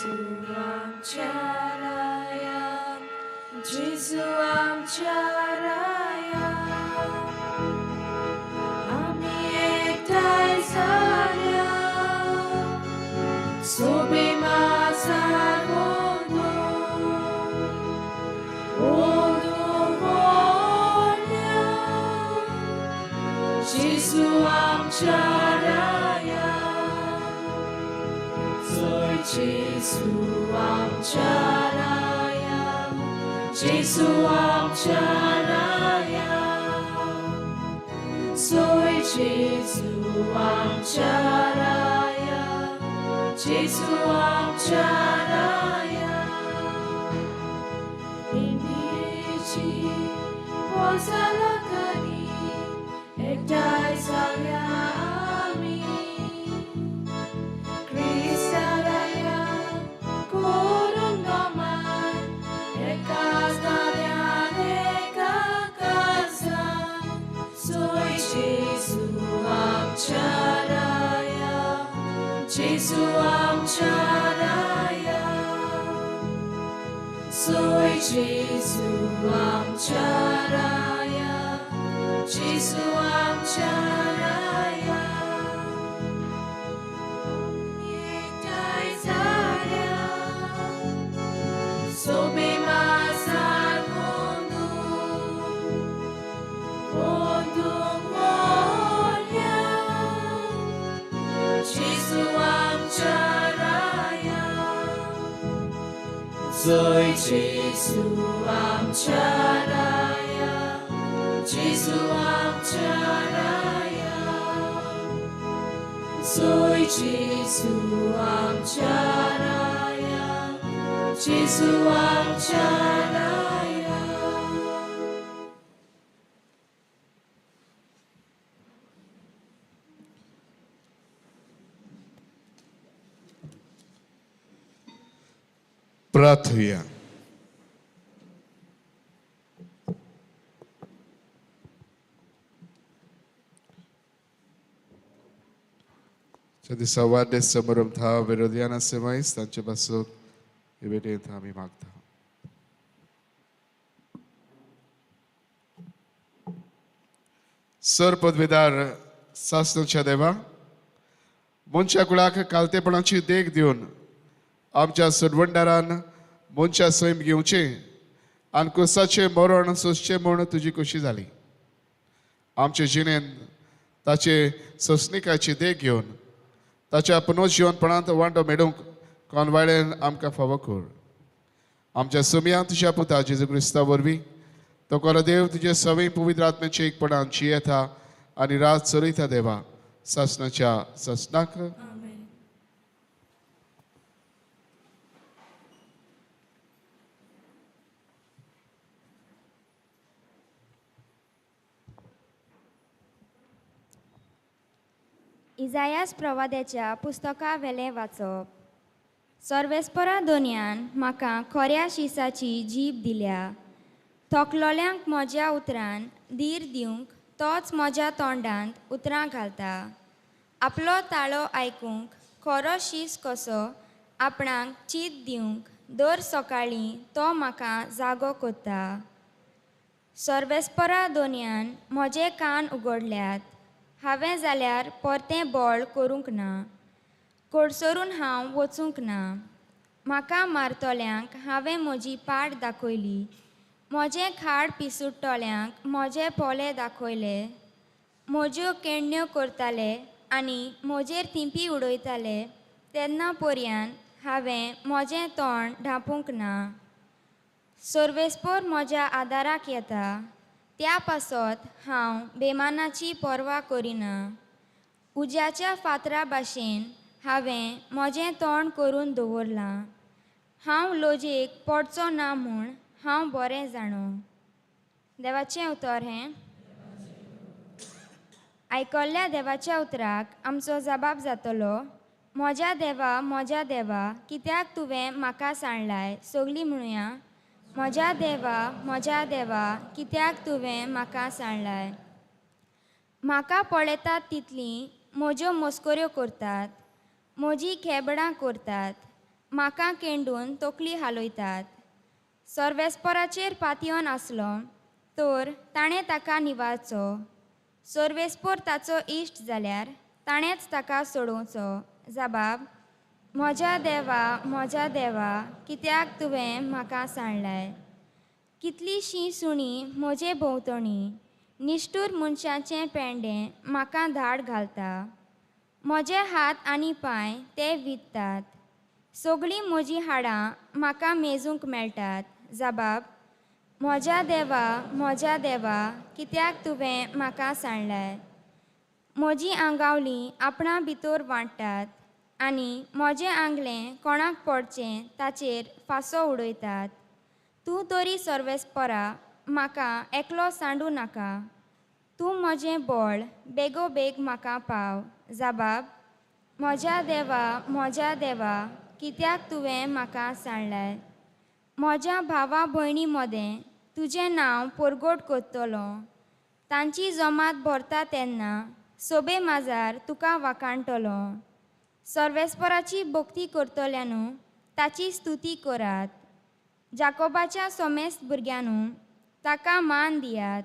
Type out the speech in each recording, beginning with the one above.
जेजू आमच्या राया, जेजू आमच्या राया, आमी एकठांय जाल्या सोबे मासार जेजू आमच्या राया, जोय जेजू आमच्या राया, जेजू आमच्या राया, जोय जेजू आमच्या राया, जेजू आमच्या राया. इंडियेची पोजालाकानी एकठांय जाल्या आमी, क्रिस्ता राया करूंक नमन, एकाच दाद्यान एका काळजान. जोय जेजू आमच्या राया, जेजू आमच्या राया, जोय जेजू आमच्या राया, जेजू आमच्या राया. एकठांय जाल्या सोबे मासार अंदूंक व्हडल्या, जेजू आमच्या राया, जोय जेजू आमच्या राया, जेजू आमच्या राया, जोय जेजू आमच्या राया, जेजू आमच्या राया. प्रार्थुया. च्या दिसा वाडदीस समारंभ था विरोधियाना सेवाईस तांचे पासून हे भेटेंत आमी मागता. सर पदवीदार सासणाच्या देवा, मनशा कुळाक कालतेपणाची देख दिवन आमच्या सोडवणदारान मनशा सैम घेवचें आनी कुसाचें मरण सोंसचें म्हूण तुजी खोशी जाली. आमचे जिणेंत ताचे सोंसणिकाची देख घेवन ताच्या पुनर्जिवनपणांत वांटो मेळूंक कोनवाळ्यान आमकां फावो कर. आमच्या सुमयान तुज्या पुता जेजू क्रिस्ता वरवीं तो खरो देव तुजे सवय पवित्र आत्म्याचे एकपणान जियेता आनी रात चलयता देवा सासणाच्या सासणाक. इजायास प्रवाद्याच्या पुस्तका वेलें वाचप. सर्वेस्परा दोनयान म्हाका खऱ्या शिसाची जीब दिल्या, थकलोल्यांक म्हज्या उतरान धीर दिवंक तोच म्हज्या तोंडांत उतरां घालता. आपलो ताळो आयकूंक खरो शीस कसो आपणाक चीत दिवंक दर सकाळीं तो म्हाका जागो करता. सर्वेस्परा दोनयान म्हजे कान उगडल्यात, हांवें जाल्यार परतें बळ करूंक ना, कोडसरून हांव वचूंक ना. म्हाका मारतल्यांक हांवें म्हजी पाट दाखयली, म्हजें खाड पिसुडटल्यांक म्हजे पोले दाखयले. म्हज्यो केण्ण्यो करताले आनी म्हजेर थिंपी उडयताले तेन्ना पर्यान हांवें म्हजें तोंड धांपूंक ना. सर्वेस्पोर म्हज्या आदाराक येता, त्या पासत हांव बेमानाची पर्वा करिना. उज्याच्या फातरा भाशेन हांवें म्हजें तोंड करून दवरलां, हांव लजेक पडचो ना म्हूण हांव बरें जाणो. देवाचें उतर हें. आयकल्ल्या देवाच्या उतराक आमचो जबाब जातलो. म्हज्या देवा, म्हज्या देवा, कित्याक तुवें म्हाका सांडलाय? सगळीं म्हणुया, म्हज्या देवा, म्हज्या देवा, कित्याक तुवें म्हाका सांडलाय? म्हाका पळयतात तितलीं म्हज्यो मस्कऱ्यो करतात, म्हजी खेबडां करतात, म्हाका केंडून तकली हालयतात. सर्वेस्पोराचेर पातयेवन आसलो तर ताणें ताका निवारचो. सर्वेस्पोर ताचो इश्ट जाल्यार ताणेंच ताका सोडोवचो. जबाब. म्हज्या देवा, म्हज्या देवा, कित्याक तुवें म्हाका सांडलाय? कितलींशीं सुणीं म्हजे भोंवतणी, निश्ठूर मनशाचें पेंडें म्हाका धाड घालता. म्हजे हात आनी पांय ते विदतात. सगळीं म्हजीं हाडां म्हाका मेजूंक मेळटात. जबाब. म्हज्या देवा, म्हज्या देवा, कित्याक तुवें म्हाका सांडलाय? म्हजीं आंगावलीं आपणा भितर वांट्टात आनी म्हजें आंगलें कोणाक पडचें ताचेर फांसो उडयतात. तूं तरी सर्वेस्परा म्हाका एकलो सांडूं नाका. तूं म्हजें बळ, बेगोबेग म्हाका पाव. जबाब. म्हज्या देवा, म्हज्या देवा, कित्याक तुवें म्हाका सांडलाय? म्हज्या भावा भयणी मदें तुजें नांव परगट करतलो. तांची जमात भरता तेन्ना सोबे माजार तुका वाखाणटलो. सर्वेस्पराची भक्ती करतल्यानू ताची स्तुती करात. जाकोबाच्या सोमेस्त भुरग्यांनू ताका मान दियात.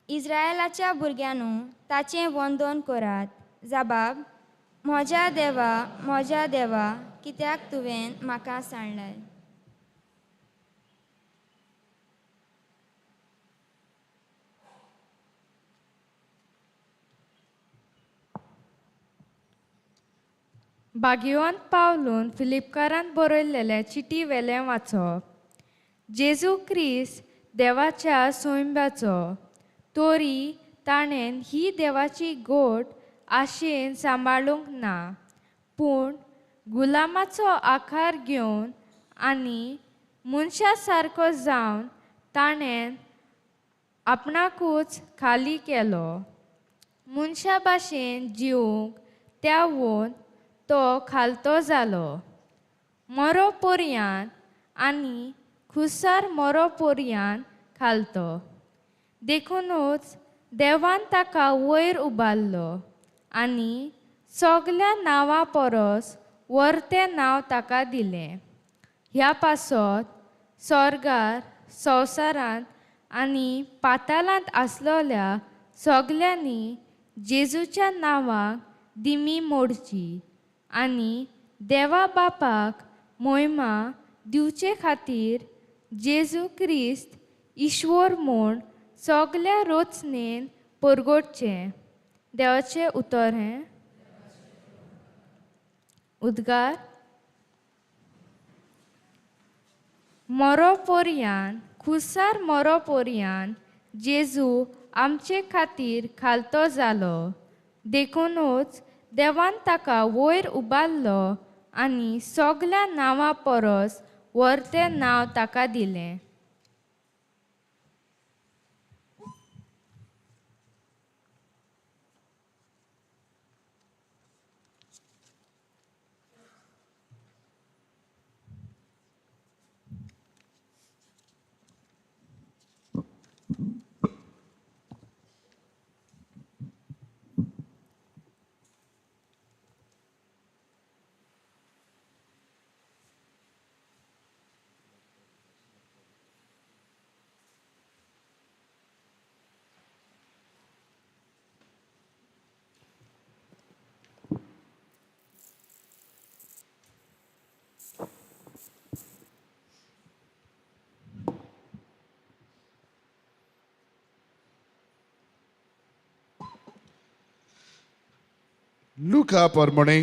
इस्रायलाच्या भुरग्यांनू ताचें वंदन करात. जबाब. म्हज्या देवा, म्हज्या देवा, कित्याक तुवें म्हाका सांडलाय? बागिवान पावलून फिलिपकारान बरयल्लेल्या चिटी वेलें वाचप. जेजू क्रिस्त देवाच्या सोयंब्याचो, तरी ताणें ही देवाची गोट आशेन सांबाळूंक ना, पूण गुलामाचो आकार घेवन आनी मनशा सारको जावन ताणें आपणाकूच खाली केलो. मनशा भाशेन जिवूंक त्यावून तो खालतो जालो. मरो पर्यांत आनी खुसार मरो पर्यांत खालतो. देखुनूच देवान ताका वयर उबारलो आनी सगल्या नांवां परस वरतें नांव ताका दिलें. ह्या पासत स्वर्गार, संवसारांत आनी पातालांत आसलोल्या सगल्यांनी जेजूच्या नांवाक दिमी मोडची आनी देवा बापाक मोहिमा दिवचे खातीर जेजू क्रिस्त ईश्वर म्हूण सगल्या रोचनेन परगटचें. देवाचें उतर हें. उद्गार. मरो पर्यांत, खुसार मरो पर्यांत जेजू आमचे खातीर खालतो जालो. देखुनूच देवान ताका वयर उबारलो आनी सगल्या नांवां परस वरतें नांव ताका दिलें. लुका परमणे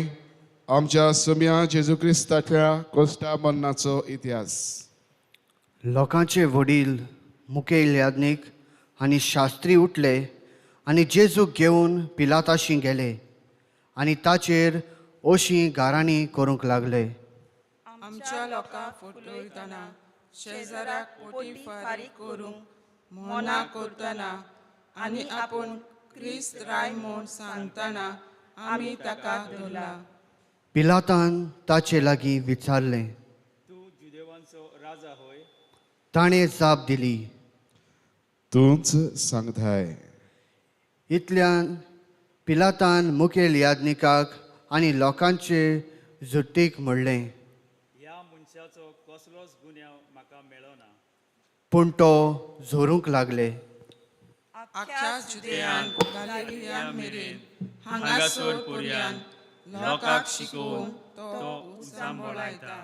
आमच्या सोम्या जेजू क्रिस्ताच्या कोश्टा मरणाचो इतिहास. लोकांचे वडील, मुखेल याज्ञीक आनी शास्त्री उठले आनी जेजूक घेवन पिलाताशी गेले आनी ताचेर अशी गाराणी करूंक लागले. आमच्या लोकांक फटयतना, शेजाराक पोटी फारीक करूंक मोना करतना आनी आपूण क्रिस्त राय म्हूण सांगतना आमी ताका धरला. पिलातान ताचे लागीं विचारलें, तूं जुदेवांचो राजा होय? ताणें जाप दिली, तूंच सांगताय. इतल्यान पिलातान मुखेल याज्ञिकाक आनी लोकांचे झुट्टीक म्हणलें, ह्या मनशाचो कसलोच गुन्यांव म्हाका मेळना. पूण तो झोरूंक लागले. आख्ख्या जुदेयान गालिलिया मेरेन हांगासर पर्यान लोकांक शिकोवंक तो उचांबळायता.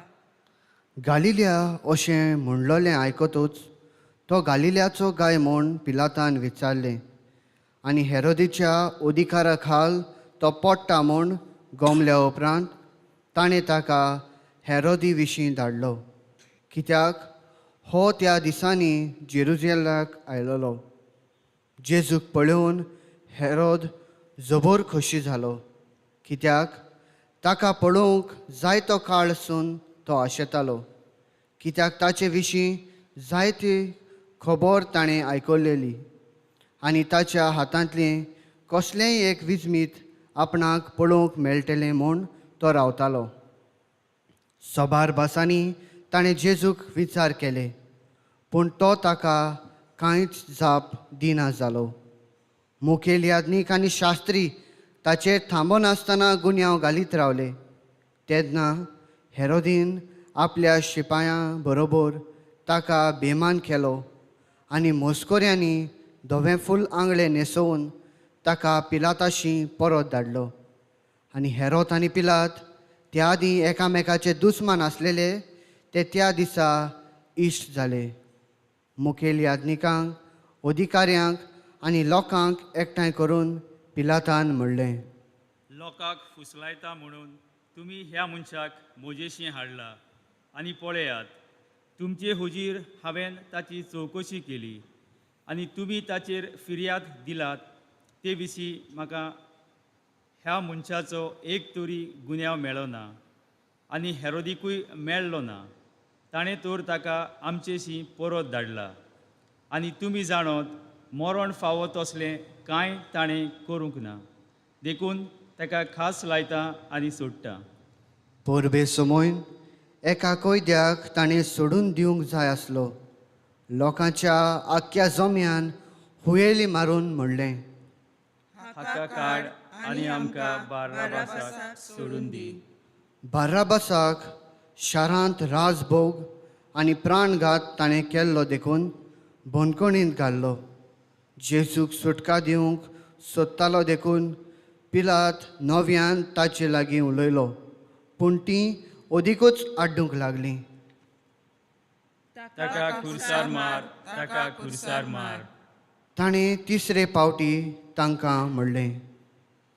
गालिलिया अशें म्हणलोलें आयकतूच तो गालिल्याचो गाय म्हूण पिलातान विचारलें आनी हेरोदीच्या अधिकारा खाल तो पडटा म्हूण गोमल्या उपरांत ताणें ताका हेरोदी विशीं धाडलो, कित्याक हो त्या दिसांनी जेरुजलाक आयलोलो. जेजूक पळोवन हेरोद जबर खोशी जालो, कित्याक ताका पळोवंक जायतो काळसून तो आशेतालो, कित्याक ताचे विशीं जायती खबर ताणें आयकलेली आनी ताच्या हातांतलें कसलेंय एक विजमीत आपणाक पळोवंक मेळटलें म्हूण तो रावतालो. सबार भासांनी ताणें जेजूक विचार केले, पूण तो ताका कांयच जाप दिना जालो. मुखेल याज्ञीक आनी शास्त्री ताचेर थांबनासतना गुन्यांव घालीत रावले. तेन्ना हेरोदीन आपल्या शिपायां बरोबर ताका बेमान केलो आनी मस्कोऱ्यांनी धवें फूल आंगळे न्हेसोवन ताका पिलाताशी परत धाडलो. आनी हेरोद आनी पिलात त्या आदीं एकामेकाचे दुस्मान आसलेले ते त्या दिसा इश्ट जाले. मुखेल याज्ञिकांक, अधिकाऱ्यांक आनी लोकांक एकठांय करून पिलातान म्हणलें, लोकांक फुसलायता म्हणून तुमी ह्या मनशाक म्हजेशी हाडला आनी पळयात, तुमचे हुजीर हांवें ताची चवकशी केली आनी तुमी ताचेर फिर्याद दिलात ते विशीं म्हाका ह्या मनशाचो एक तरी गुन्यांव मेळ्ळो ना आनी हेरोदिकूय मेळ्ळो ना. ताणें तर ताका आमचेशी परत धाडला आनी तुमी जाणत मरण फावो तसलें कांय ताणें करूंक ना, देखून ताका खास लायता आनी सोडटा. परबे समयन एका कैद्याक ताणें सोडून दिवंक जाय आसलो. लोकांच्या आख्ख्या जम्यान हुयेली मारून म्हणलें, हाका काड आनी आमकां बार्राबासाक सोडून दी. बार्राबासाक शारांत राजभोग आनी प्राणघात ताणें केल्लो देखून बंदखणींत घाल्लो. जेजूक सुटका दिवंक सोदतालो देखून पिलात नव्यान ताचे लागीं उलयलो, पूण तीं अदिकूच आड्डूंक लागलीं, ताका खुर्सार मार, ताका खुर्सार मार. ताणें तिसरे पावटी तांकां म्हणलें,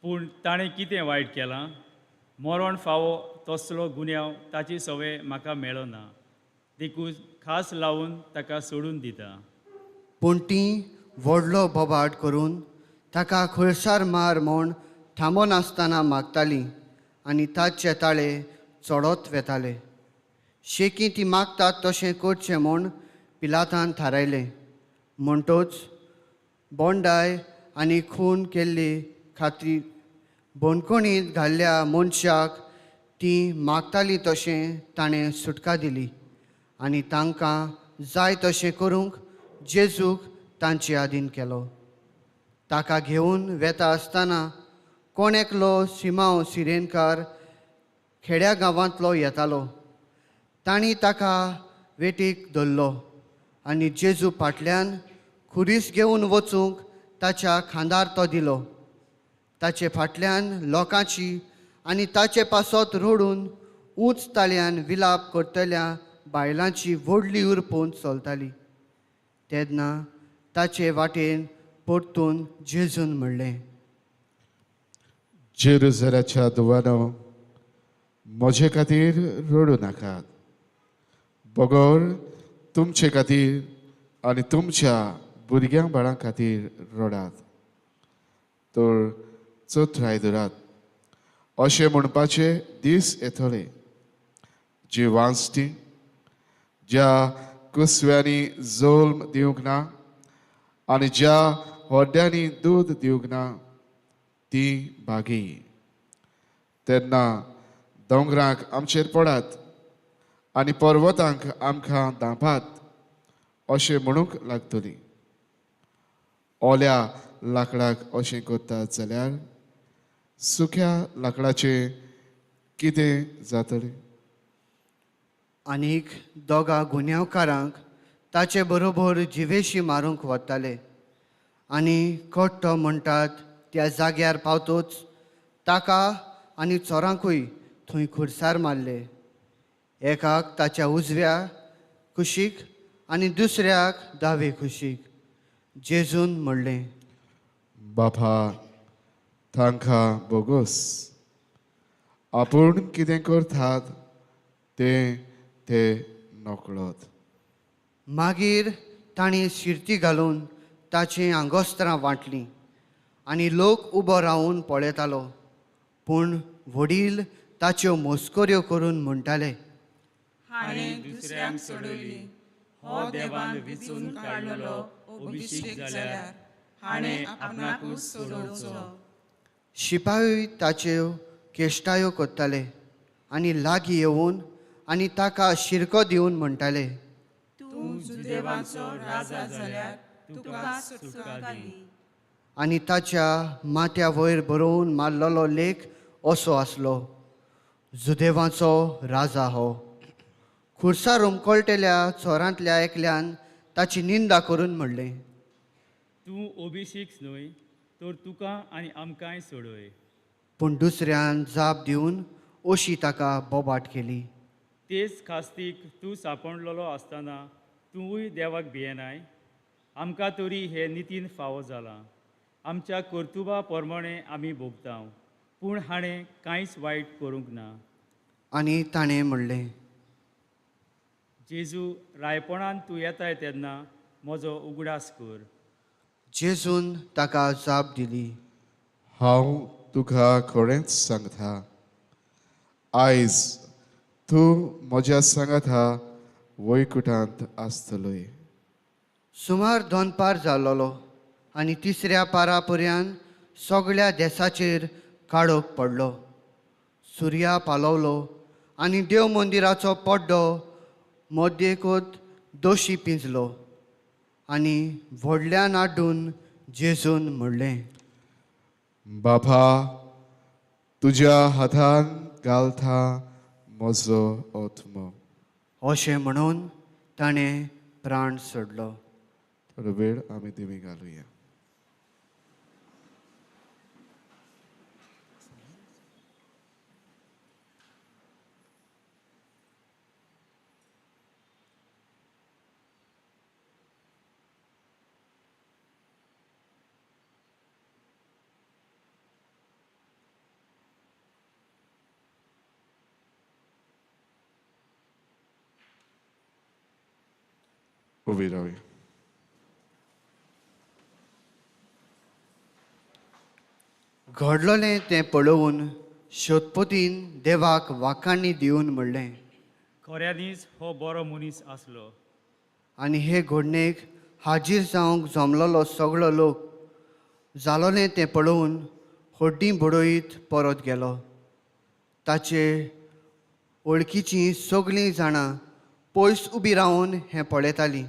पूण ताणें कितें वायट केलां? मरण फावो तसलो गुन्यांव ताची संवय म्हाका मेळना, देखून खास लावन ताका सोडून दिता. पूण तीं व्हडलो बोबाट करून ताका खुर्सार मार म्हूण थांबनासतना मागतालीं आनी ताचे ताळे चडत वेताले. शेकी ती मागतात तशें करचें म्हूण पिलातान थारायलें. म्हणटच बोंडाय आनी खून केल्ले खातीर बंदखणींत घाल्ल्या मनशाक ती मागताली तशें ताणें सुटका दिली आनी तांकां जाय तशें करूंक जेजूक तांचे आदीन केलो. ताका घेवन वेता आसतना कोण एकलो सिमांव सिरेनकार खेड्या गांवांतलो येतालो. तांणी ताका वेटीक धरलो आनी जेजू फाटल्यान खुरीस घेवन वचूंक ताच्या खांदार तो दिलो. ताचे फाटल्यान लोकांची आनी ताचे पासत रडून उंच ताळ्यान विलाप करतल्या बायलांची व्हडली उरपून चलताली. तेन्ना ताचे वाटेन परतून जेजून म्हणलें, जेरुजलाच्या धुवानो, म्हजे खातीर रडूं नाकात, बगर तुमचे खातीर आनी तुमच्या भुरग्यां बाळां खातीर रडात. तर चत्राय धरात, अशें म्हणपाचे दीस येतले, जी वांचती ज्या कुसव्यांनी जल्म दिवंक ना आनी ज्या होड्यांनी दूद दिवंक ना ती भागी. तेन्ना दोंगरांक आमचेर पडात आनी पर्वतांक आमकां धांपात अशें म्हणूंक लागतली. ओल्या लाकडाक अशें करतात जाल्यार सुक्या लाकडाचें कितें जातलें? आनीक दोगां गुन्यांवकारांक ताचे बरोबर जिवेशी मारूंक वताले आनी कट्टो म्हणटात त्या जाग्यार पावतोच ताका आनी चोरांकूय थंय खुरसार मारले. एकाक ताच्या उजव्या कुशीक आनी दुसऱ्याक दावे कुशीक. जेजून म्हणलें, बापा, तांकां बोगोस, आपूण कितें करतात तें ते नकळत. मागीर तांणी शिर्ती घालून ताचीं आंगोस्त्रां वांटलीं आनी लोक उबो रावून पळयतालो. पूण व्हडील ताच्यो मस्कऱ्यो करून म्हणटाले, हाणें दुसऱ्यांक सोडयली, हो देवान विचून काडलेलो अभिषेक जाल्यार हाणें आपणाकूच सोडोवचो. शिपायूय ताच्यो केश्टायो करताले आनी लागीं येवन आनी ताका शिरको दिवन म्हणटाले, तूं जुदेवांचो राजा जाल्यार तुका सुटका दी. आनी ताच्या माथ्या वयर बरोवन मारलेलो लेख असो आसलो, जुदेवांचो राजा हो. खुर्सार उमकळटेल्या चोरांतल्या एकल्यान ताची निंदा करून म्हणलें, तूं ओबिशीक न्हय तर तुका आनी आमकांय सोडय. पूण दुसऱ्यान जाप दिवन अशी ताका बोबाट केली, तेच खास्तीक तूं सांपडलेलो आसतना तुवूय देवाक भियेनाय? आमकां तरी हे नितीन फावो जालां. आमच्या कर्तुबा प्रमाणें आमी भोगता, पूण हाणें कांयच वायट करूंक ना. आनी ताणें म्हणलें, जेजू, रायपणान तूं येताय तेन्ना म्हजो उगडास कर. जेजून ताका जाप दिली, हांव तुका खरेंच सांगता, आयज तूं म्हज्या सांगाता वैकुटांत आसतलोय. सुमार दोनपार जाल्लो आनी तिसऱ्या पारा पर्यान सगळ्या देसाचेर काळोख पडलो. सुर्या पालवलो आनी देव मंदिराचो पड्डो मध्येकूच दोशी पिंजलो आनी व्हडल्यान आड्डून जेजून म्हणलें, बापा, तुज्या हातान घालता म्हजो आत्मो. अशें म्हणून ताणें प्राण सोडलो. थोडो वेळ आमी दिमी घालुया. उबी रावया. घडलोलें तें पळोवन शोतपतीन देवाक वाखाणी दिवन म्हणलें, खऱ्यांनीच हो बरो मनीस आसलो. आनी हे घडणेक हाजीर जावंक जमलोलो सगळो लोक जालोलें तें पळोवन होड्डीं बडयत परत गेलो. ताचे वळखीचीं सगळीं जाणां पयस उबी रावन हें पळयतालीं.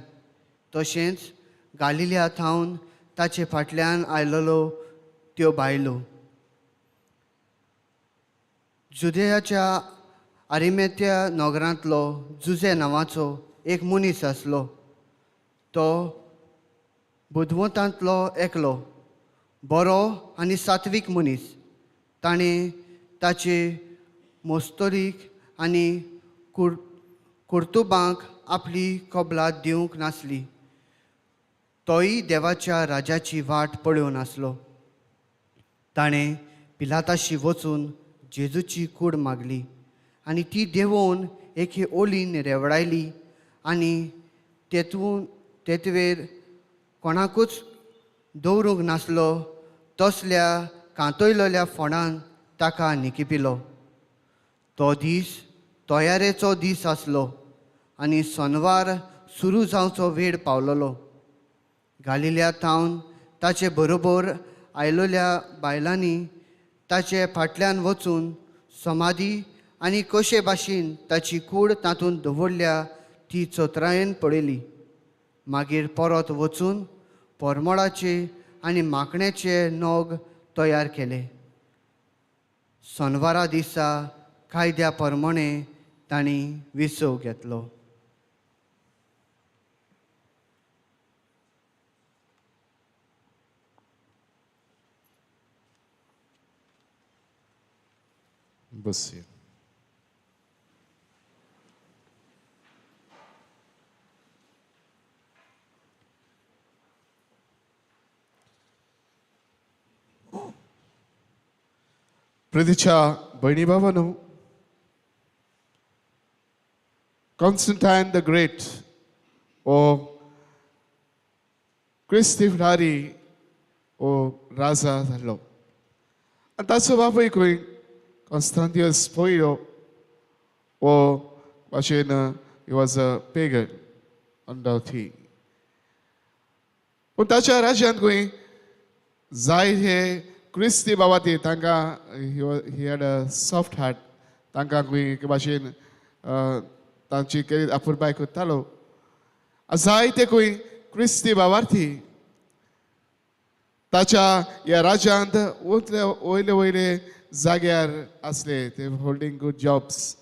तशेंच गालिल्या थावन ताचे फाटल्यान आयलेलो त्यो बायलो. जुदेयाच्या आरिमेत्या नगरांतलो जुजे नांवाचो एक मनीस आसलो. तो बुदवंतांतलो एकलो, बरो आनी सात्वीक मनीस. ताणें ताचे मोस्तरीक आनी कर्तुबांक आपली कबलात दिवंक नासली. तोय देवाच्या राजाची वाट पळोवन आसलो. ताणें पिलाताशी वचून जेजूची कूड मागली आनी ती देंवोवन एके ओलीन रेवडायली आनी तेतवेर कोणाकूच दवरूंक नासलो तसल्या कांतयलेल्या फोंडान ताका निकिपिलो. तो दीस तयारेचो दीस आसलो आनी सोनवार सुरू जावचो वेळ पावलोलो. गालिल्या थावन ताचे बरोबर आयलोल्या बायलांनी ताचे फाटल्यान वचून समाधी आनी कशे भाशेन ताची कूड तातूंत दवरल्या ती चतुरायेन पळयली. मागीर परत वचून परमळाचे आनी माकण्याचे नग तयार केले. सोनवारा दिसा कायद्या प्रमाणें तांणी विसव घेतलो. बसया. प्रितीच्या भयणी बाबांनो, कॉन्स्टंटायन the great हो क्रिस्ती फुडारी हो राजा जाल्लो आनी ताचो बापूय खंय कॉन्स्तांतियस पयलो हो भाशेन he was a pagan undoubtedly. पूण ताच्या राज्यांत खंय जाय हे क्रिस्ती बाबा ती तांकां he had a soft heart. तांकां खंय एके भाशेन तांची अपुरबाय करतालो. जायते खंय क्रिस्ती बाबार्थी ताच्या ह्या राज्यांत वयले वयले वयले जाग्यार आसले, ते होल्डींग गूड जॉब्स.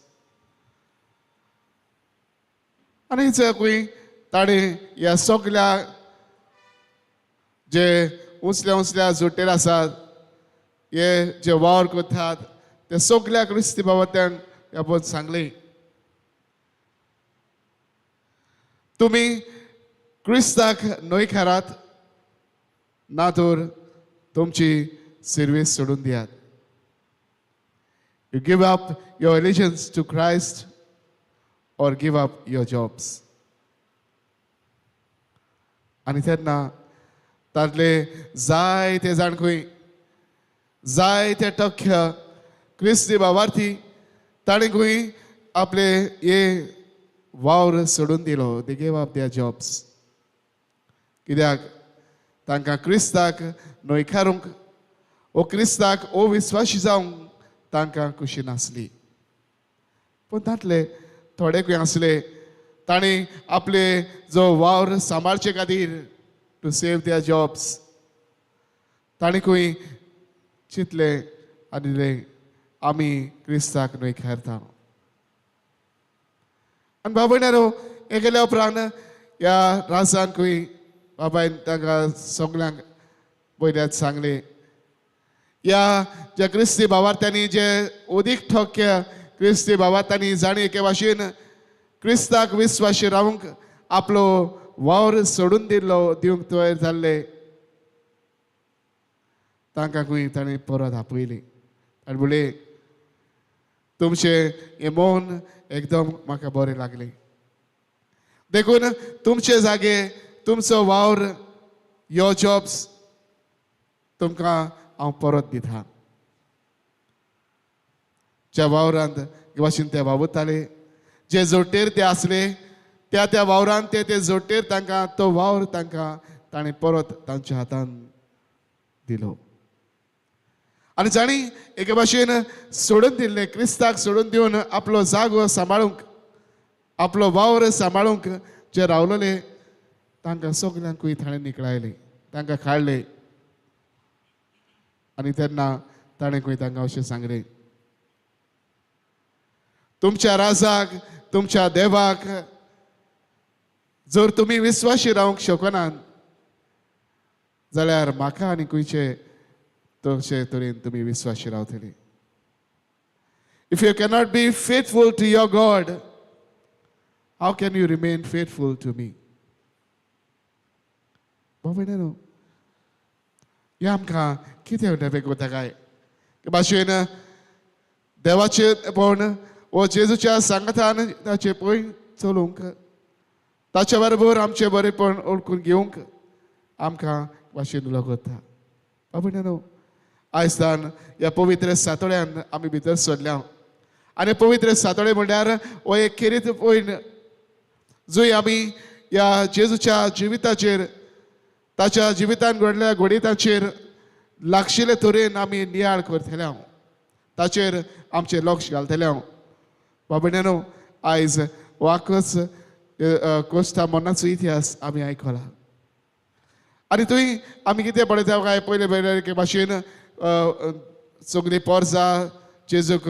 आनी खंय ताणें ह्या सगल्या जे उंचल्या उंचल्या जोडटेर आसात, हे जे वावर करतात ते सगल्या क्रिस्ती बाबात्यांक ह्या सांगलें, तुमी क्रिस्ताक न्हयकारात ना तर तुमची सिर्वीस सोडून दियात. You give up your allegiance to Christ or give up your jobs. आनी तेन्ना तांतले जायते जाण खंय जायते टक्के क्रिस्ती बाबार्थी ताणें खंय आपले हे वावर सोडून दिलो. They gave up their jobs. कित्याक तांकां क्रिस्ताक न्हयकारूंक वो क्रिस्ताक अविस्वाशी जावंक तांकां खुशी नासली. पूण तांतले थोडे खंय आसले तांणी आपले जो वावर सांबाळचे खातीर टू सेव there jobs तांणी खंय चिंतलें आनी आमी क्रिस्ताक न्हयकारता. आनी बाबा हें केल्या उपरांत ह्या राजान खंय बाबायन तांकां सगल्यांक पयल्यात सांगलें, ह्या ज्या क्रिस्ती बाबार्थ्यांनी जे अदीक ठोक्य क्रिस्ती बाबार्थ्यांनी जाणी एके भाशेन क्रिस्ताक विस्वाशी रावंक आपलो वावर सोडून दिल्लो दिवंक तयार जाल्ले, तांकां खंय ताणें परत आपयली आनी म्हणलें, तुमचें हें मौन एकदम म्हाका बरें लागलें, देखून तुमचे जागे तुमचो वावर your jobs तुमकां हांव परत दिता. ज्या वावरांत भाशेन ते वावुरताले, जे जोडटेर ते आसले त्या त्या वावरांत ते ते जोडटेर तांकां तो वावर तांकां ताणें परत तांच्या हातान दिलो. आनी जाणी एके भाशेन सोडून दिल्लें, क्रिस्ताक सोडून दिवन आपलो जागो सांबाळूंक आपलो वावर सांबाळूंक जे रावलेले तांकां सगल्यांकूय ताणें निकळायले, तांकां काडले. आनी तेन्ना ताणें खंय तांकां अशें सांगलें, तुमच्या राजाक तुमच्या देवाक जर तुमी विस्वाशी रावंक शकनात जाल्यार म्हाका आनी खंयचे तशे तरेन तुमी विस्वाशी रावतले. If you cannot be faithful to your God, how can you remain faithful to me? बाबा न्हू हें आमकां कितें नवें कोता काय भाशेन देवाचें पण वो जेजूच्या सांगातान ताचें पळय चलूंक ताचे बरोबर आमचें बरेंपण ओळखून घेवंक आमकां भाशेन उलो करता. बाबा न्हू आयज तान ह्या पवित्र सातोळ्यान आमी भितर सरल्या आनी पवित्र सातोळे म्हणल्यार हो एक खेरीत पळय जंय आमी ह्या जेजूच्या जिविताचेर ताच्या जिवितान घडल्या घडीताचेर लागशिल्ले तरेन आमी नियाळ करतले, ताचेर आमचें लक्ष घालतले. बाबा न्हू आयज वाकच कोस्ता मनाचो इतिहास आमी आयकला आनी थंय आमी कितें पळयता काय पयले पयले एके भाशेन सगळी पोरसां जेजूक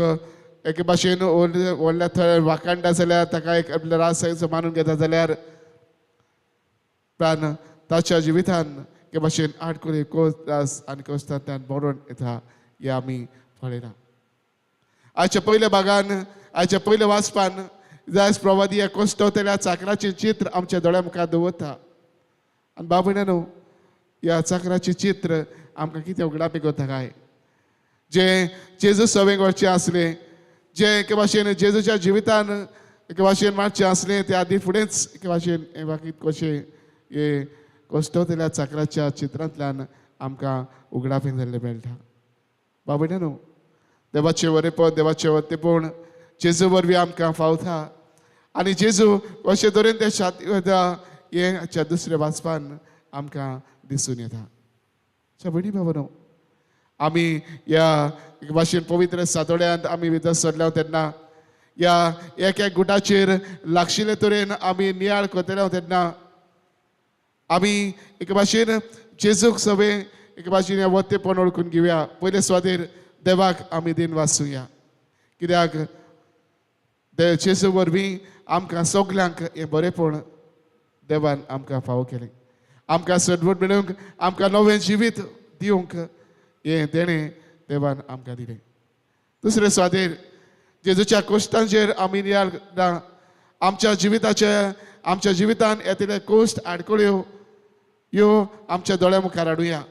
एके भाशेन व्हडल्या थंय वाखाणटा जाल्यार ताका एक आपल्या राज मानून घेता जाल्यार प्राण ताच्या जिवितान एके भाशेन आडकुळी कोस आनी कोस्तांतल्यान मरण येता हें आमी पळयला. आयच्या पयल्या भागान आयच्या पयल्या वाचपान जायज प्रवादी ह्या कोश्टवतल्या चाकराचें चित्र आमच्या दोळ्या मुखार दवरता. आनी बाबण्या न्हू ह्या चाकराचें चित्र आमकां कितें उगडापी करता काय जे जेजू सवेंक वचचें आसलें, जे एके भाशेन जेजूच्या जिवितान एके भाशेन मारचें आसलें ते आदी फुडेंच एके भाशेन हें बाकी कशें हे कोश्टवतल्या चाकराच्या चित्रांतल्यान आमकां उगडापी जाल्लें मेळटा. बाबण्या न्हू देवाचें वरेपण देवाचें वतेपण जेजू वरवीं आमकां फावता आनी जेजू अशे तरेन ते शाती वता हें आजच्या दुसऱ्या वाचपान आमकां दिसून येता. भयणी भावानो आमी ह्या भाशेन पवित्र सातोड्यांत आमी भितर सरल्या तेन्ना ह्या एक एक गुटाचेर लागशिल्ले तरेन आमी नियाळ करतले तेन्ना आमी एके भाशेन जेजूक सगळें एके भाशेन हें वतेपण वळखून घेवया. पयले सुवातेर देवाक आमी दिन वाचुया कित्याक जेजू वरवीं आमकां सगल्यांक हें बरेंपण देवान आमकां फावो केलें. आमकां सदवट मेळूंक आमकां नवें जिवीत दिवंक हें देणें देवान आमकां दिलें. दुसरे सुवातेर जेजूच्या कोश्टांचेर आमी नियाळ आमच्या जिविताचे आमच्या जिवितान येतले कोश्ट आडकळ्यो ह्यो आमच्या दोळ्या मुखार हाडुया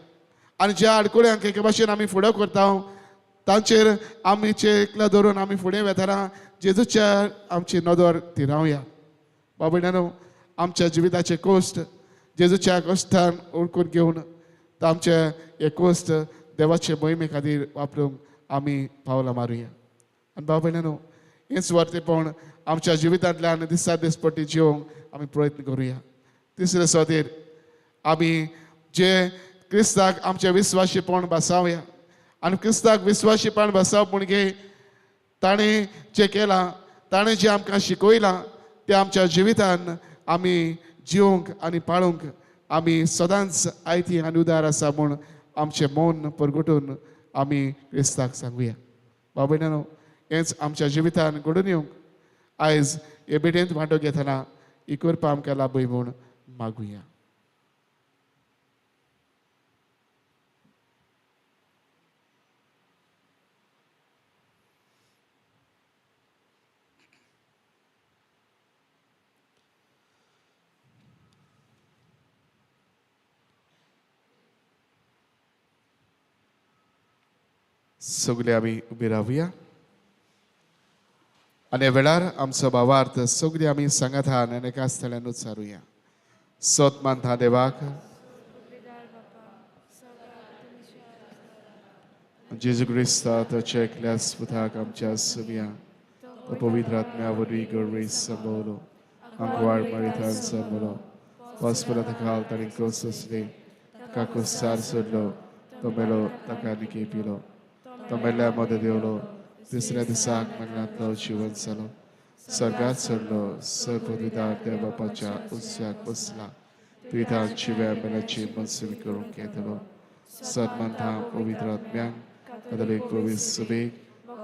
आनी ज्या आडकळ्यांक एके भाशेन आमी फुडें करता तांचेर आमी एकला धरून आमी फुडें वेतना जेजूच्या आमची नदर थिरावया. बाबड्यानो आमच्या जिविताचे कोश्ट जेजूच्या कोश्टान ओळखून घेवन आमचे हे कोश्ट देवाचे मोहिमे खातीर वापरूंक आमी पावलां मारुया. आनी भाव भयणांनो हेंच वरतेपण आमच्या जिवितांतल्यान दिसा दिसपट्टी जिवंक आमी प्रयत्न करुया. तिसरे सुवातेर आमी जे क्रिस्ताक आमचें विस्वाशीपण बसावया आनी क्रिस्ताक विस्वाशीपण बसावप म्हणजे ताणें जें केलां ताणें जें आमकां शिकयलां तें आमच्या जिवितान आमी जिवंक आनी पाळूंक आमी सदांच आयती आनी उदार आसा म्हूण आमचें मौन परगटून आमी क्रिस्ताक सांगुया. बाबड्यानो हेंच आमच्या जिवितान घडून येवंक आयज हे भेटेंत वांटो घेतना ही करपा आमकां लाभय म्हूण मागुया. सगळे आमी उबी रावया आनी वेळार आमचो भावार्थ सगळे आमी सांगातान आनी एका स्थळान उच्चारुया. सोत मानता देवाक जेजू क्रिस्ता ताच्या एकल्या पुताक आमच्या सुमया तो पवित्र आत्म्या वरवीं गरवी संभवलो आंकवाड मरितान संभवलो वास्पला ताका ताणें कोस सोंसले ताका कोसार सोडलो तो मेलो ताका निके पिलो तो मेल्ल्या मदें देवलो तिसऱ्या दिसाक मरणांतलो जिवन जालो स्वर्गात सोडलो सर्वविधार त्या बापाच्या उत्सवाक बसला तुवें जिव्या मेल्याची मनसुबी करूंक येतलो. सन्मानता पवित्र आत्म्यांक कदलीक पवित्र सुबेक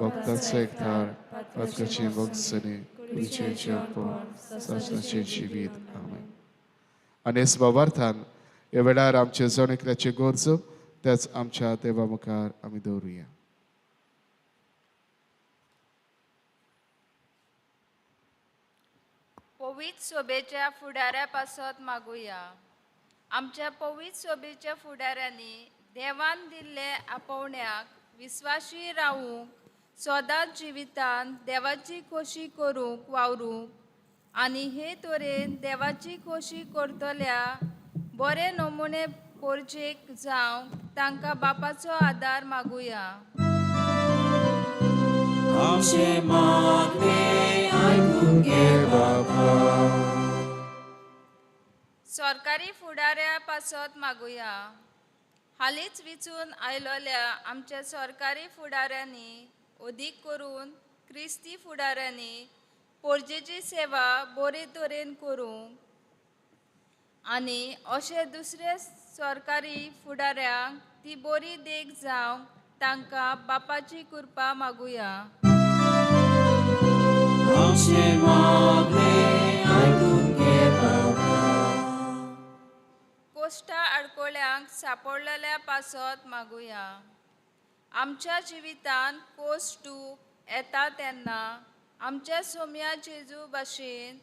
भक्ताचो एकठार पातकाची वंसने कुडीचें जेवण सासणाचें जिवीत. आमेन. आनी हेच भावार्थान ह्या वेळार आमचे जण एकल्याचे गरजो त्याच आमच्या देवा मुखार आमी दवरुया. पवित्र सोबेच्या फुडाऱ्या पासत मागुया. आमच्या पवित्र सोबेच्या फुडाऱ्यांनी देवान दिल्ले आपोवण्याक विस्वाशी रावूंक सदांच जिवितान देवाची खोशी करूंक वावरूंक आनी हे तरेन देवाची खोशी करतल्या बरे नमुने पोरजेक जावंक तांकां बापाचो आदार मागुया. आमचें मागणें आयकून घे बाबा. सरकारी फुडाऱ्या पासत मागुया. हालींच विचून आयलोल्या आमच्या सरकारी फुडाऱ्यांनी अदीक करून क्रिस्ती फुडाऱ्यांनी पोरजेची सेवा बरे तरेन करूंक आनी अशे दुसरे सरकारी फुडाऱ्यांक ती बरी देख जावंक तांकां बापाची कृपा मागुया. आमचें मागणें आयकून घे बाबा. कोश्टा आडकोळ्यांक सापडलेल्या पासत मागुया. आमच्या जिवितांत कोस डूख येता तेन्ना आमच्या सोम्या जेजू भाशेन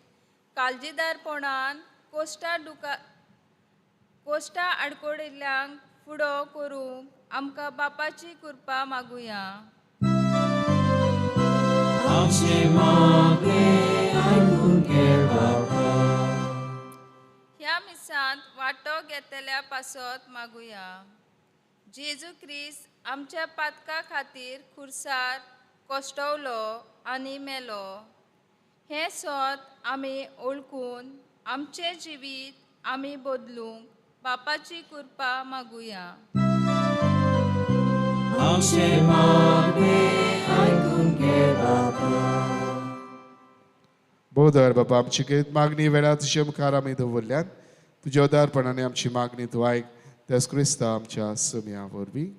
काळजीदारपणान कोश्टा आडकोडिल्ल्यांक फुडो करूंक आमकां बापाची कृपा मागुया. आमचें मागणें आयकून घे बाबा. ह्या मिसांत वांटो घेतल्या पासत मागुया. जेजू क्रिस्त आमच्या पातका खातीर खुर्सार कश्टवलो आनी मेलो. हें सत आमी ओळखून आमचें जिवीत आमी बदलूंक बापाची कृपा मागुया. आमचें मागणें आयकून घे बाबा. बोधर बाबा आमची कितें मागणी वेळार तुजे मुखार आमी दवरल्यान तुज्या उदारपणाने आमची मागणी तूं आयक त्याच क्रिस्ता आमच्या सुम्या वरवीं.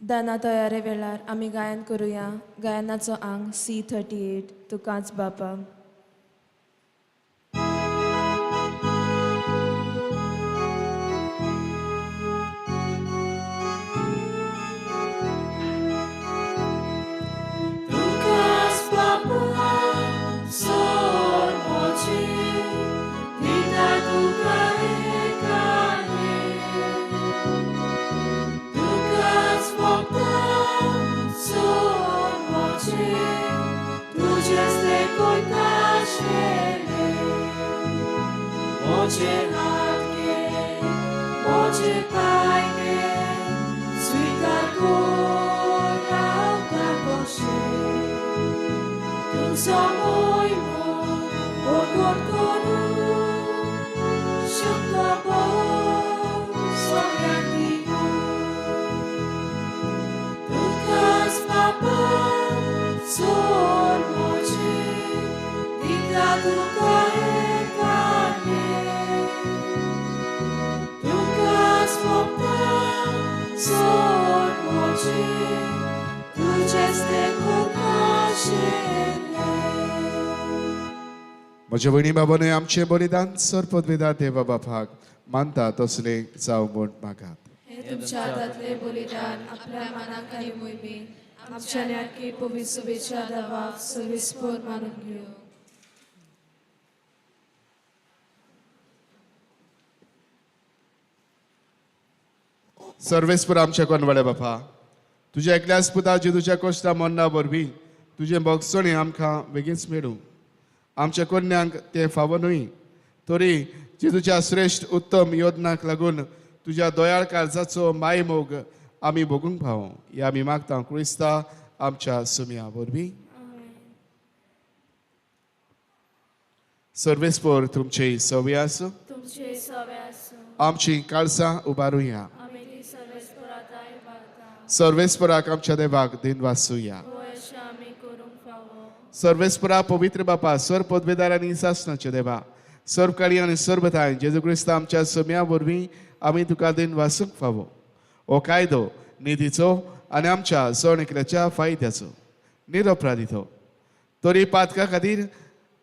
दाना तयारे वेळार आमी गायन करुया. गायनाचो आंग C38 तुकाच बापा. तुकाच बापा सोड म्हजी, दिता तुका एकाने. तुकाच बापा सोड म्हजी, तुजेच तें कोयताशेलें. म्हजे हात घे, म्हजे पांय घे, स्विकार कर रावता कशें. तुजो मोयमो प्रगट करूं, शुक्र सगळ्यांक दिवूं. तुकाच बापा सोड म्हजी, दिता तुका एकाने. तुकाच बापा सोड म्हजी, तुजेच तें कोताशेलें. म्हज्या भयणी बाबानूय आमचें बलिदान सरपदवेदा देवा बापाक मानता तसलें जावं म्हूण मागात. हें तुमच्या हातांतलें बलिदान आपल्या मनाक आनी मोहिमे आमच्या न्याकी पवित्र देवाक सविस्पर मानून घेवं. सर्वेस्पर आमच्या कोनवाड्या बापा तुज्या एकल्याच पुता जेजूच्या कोश्टा मरणा वरवीं तुजें भोगसणें आमकां बेगीनच मेळूं. आमच्या कन्यांक तें फावो न्हय तरी जेजूच्या श्रेश्ठ उत्तम योजनाक लागून तुज्या दयाळ काळजाचो मायमोग आमी भोगूंक पावो. ह्या आमी मागता क्रिस्ता आमच्या सुम्या वरवीं. सर्वेस्पर तुमचे सवे आसूं. तुमचे सवे आसूं. आमची काळजां उबारुया. आमी ती सर्वेस्पराताय उबारता. सर्वेस्पराक आमच्या देवाक दिन वासुया. होय अशें आमी करूंक फावो. सर्वेस्परा पवित्र बापा सर्व पदवेदार आनी सासणाचे देवा सर्वकाळी आनी सर्वताय जेजू क्रिस्ता आमच्या सम्या वरवीं आमी तुका दिन वासूंक फावो. हो कायदो निधीचो आनी आमच्या जण एकल्याच्या फायद्याचो निरपराधितो तरी पातका खातीर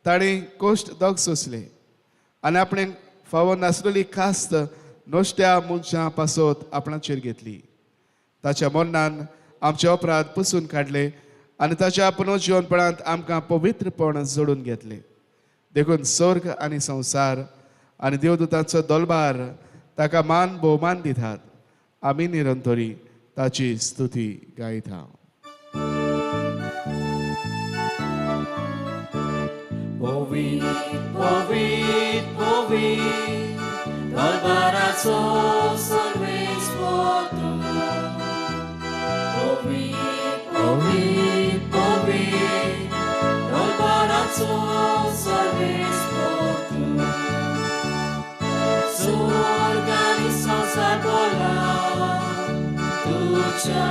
ताणें कोश्ट दोग सोंसले आनी आपणें फावो नासलेली खास्त नश्ट्या मनशां पासत आपणाचेर घेतली. ताच्या मरणान आमचे अपराध पुसून काडले आनी ताच्या पुनर्जिवनपणांत आमकां पवित्रपण जोडून घेतले. देखून स्वर्ग आनी संवसार आनी देवदूतांचो दलबार ताका मान भोवमान दितात. आमी निरंतरी ताची स्तुती गायता. पवित्र पवित्र पवित्र दरबाराचो सर्वेस्पर तूं. पवित्र पवित्र पवित्र दरबाराचो सर्वेस्पर तूं. स्वर्ग आनी संवसार भरला तुज्या